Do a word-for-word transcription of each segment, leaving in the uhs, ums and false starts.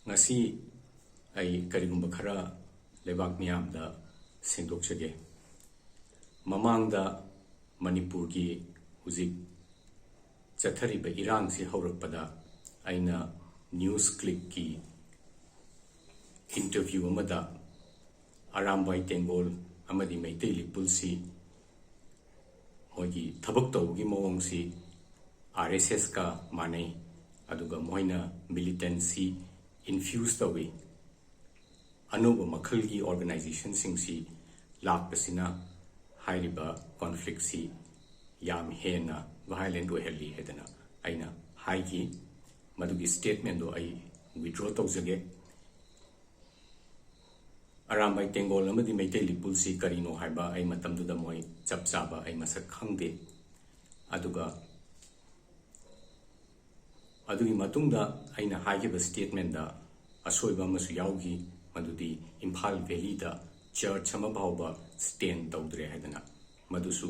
ꯉꯁꯤ ꯑꯩ ꯀꯔꯤꯒꯨꯝꯕ ꯈꯔ ꯂꯩꯕꯥꯛ ꯃꯤꯌꯥꯝꯗ ꯁꯦꯡꯗꯣꯛꯆꯒꯦ꯫ ꯃꯃꯥꯡꯗ ꯃꯅꯤꯄꯨꯔꯒꯤ ꯍꯧꯖꯤꯛ ꯆꯠꯊꯔꯤꯕ ꯏꯔꯥꯡꯁꯤ ꯍꯧꯔꯛꯄꯗ ꯑꯩꯅ ꯅ꯭ꯌꯨꯁ ꯀ꯭ꯂꯤꯛꯀꯤ ꯏꯟꯇꯔꯚ꯭ꯌꯨ ꯑꯃꯗ ꯑꯔꯥꯝꯕꯥꯏ ꯇꯦꯡꯒꯣꯜ ꯑꯃꯗꯤ ꯃꯩꯇꯩ ꯂꯤꯄꯨꯜꯁꯤ ꯃꯣꯏꯒꯤ ꯊꯕꯛ ꯇꯧꯕꯒꯤ ꯃꯑꯣꯡꯁꯤ ꯑꯥꯔ ꯑꯦꯁ ꯑꯦꯁꯀ ꯃꯥꯟꯅꯩ, ꯑꯗꯨꯒ ꯃꯣꯏꯅ ꯃꯤꯂꯤꯇꯦꯟꯁꯤ ꯏꯟꯐ꯭ꯌꯨꯁ ꯇꯧꯏ꯫ ꯑꯅꯧꯕ ꯃꯈꯜꯒꯤ ꯑꯣꯔꯒꯅꯥꯏꯖꯦꯁꯟꯁꯤꯡꯁꯤ ꯂꯥꯛꯄꯁꯤꯅ ꯍꯥꯏꯔꯤꯕ ꯀꯣꯟꯐ꯭ꯂꯤꯛꯁꯤ ꯌꯥꯝ ꯍꯦꯟꯅ ꯚꯥꯏꯂꯦꯟꯠ ꯑꯣꯏꯍꯜꯂꯤ ꯍꯥꯏꯗꯅ ꯑꯩꯅ ꯍꯥꯏꯈꯤ꯫ ꯃꯗꯨꯒꯤ ꯁ꯭ꯇꯦꯠꯃꯦꯟꯗꯣ ꯑꯩ ꯋꯤꯗ꯭ꯔꯣ ꯇꯧꯖꯒꯦ꯫ ꯑꯔꯥꯝꯕꯥꯏ ꯇꯦꯡꯒꯣꯜ ꯑꯃꯗꯤ ꯃꯩꯇꯩ ꯂꯤꯄꯨꯜꯁꯤ ꯀꯔꯤꯅꯣ ꯍꯥꯏꯕ ꯑꯩ ꯃꯇꯝꯗꯨꯗ ꯃꯣꯏ ꯆꯞ ꯆꯥꯕ ꯑꯩ ꯃꯁꯛ ꯈꯪꯗꯦ꯫ ꯑꯗꯨꯒ ꯑꯗꯨꯒꯤ ꯃꯇꯨꯡꯗ ꯑꯩꯅ ꯍꯥꯏꯈꯤꯕ ꯁ꯭ꯇꯦꯠꯃꯦꯟꯗ ꯑꯁꯣꯏꯕ ꯑꯃꯁꯨ ꯌꯥꯎꯈꯤ, ꯃꯗꯨꯗꯤ ꯏꯝꯐꯥꯜ ꯚꯦꯂꯤꯗ ꯆꯔꯆ ꯑꯃ ꯐꯥꯎꯕ ꯁ꯭ꯇꯦꯟ ꯇꯧꯗ꯭ꯔꯦ ꯍꯥꯏꯗꯅ꯫ ꯃꯗꯨꯁꯨ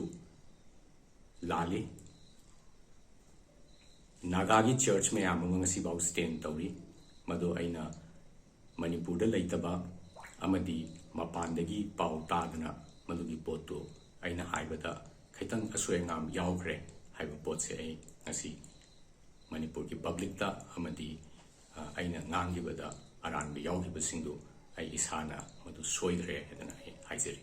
ꯂꯥꯜꯂꯤ꯫ ꯅꯥꯒꯥꯒꯤ ꯆꯔꯆ ꯃꯌꯥꯝ ꯑꯃ ꯉꯁꯤꯐꯥꯎ ꯁ꯭ꯇꯦꯟ ꯇꯧꯔꯤ꯫ ꯃꯗꯨ ꯑꯩꯅ ꯃꯅꯤꯄꯨꯔꯗ ꯂꯩꯇꯕ ꯑꯃꯗꯤ ꯃꯄꯥꯟꯗꯒꯤ ꯄꯥꯎ ꯇꯥꯗꯅ ꯃꯗꯨꯒꯤ ꯄꯣꯠꯇꯨ ꯑꯩꯅ ꯍꯥꯏꯕꯗ ꯈꯤꯇꯪ ꯑꯁꯣꯏ ꯑꯉꯥꯝ ꯌꯥꯎꯈ꯭ꯔꯦ ꯍꯥꯏꯕ ꯄꯣꯠꯁꯦ ꯑꯩ ꯉꯁꯤ ꯃꯅꯤꯄꯨꯔꯒꯤ ꯄꯕ꯭ꯂꯤꯛꯇ ꯑꯃꯗꯤ, ꯑ, ꯑꯩꯅ ꯉꯥꯡꯈꯤꯕꯗ ꯑꯔꯥꯟꯕ ꯌꯥꯎꯈꯤꯕꯁꯤꯡꯗꯨ ꯑꯩ ꯏꯁꯥꯅ ꯃꯗꯨ ꯁꯣꯏꯈ꯭ꯔꯦ ꯍꯥꯏꯗꯅ ꯑꯩ ꯍꯥꯏꯖꯔꯤ꯫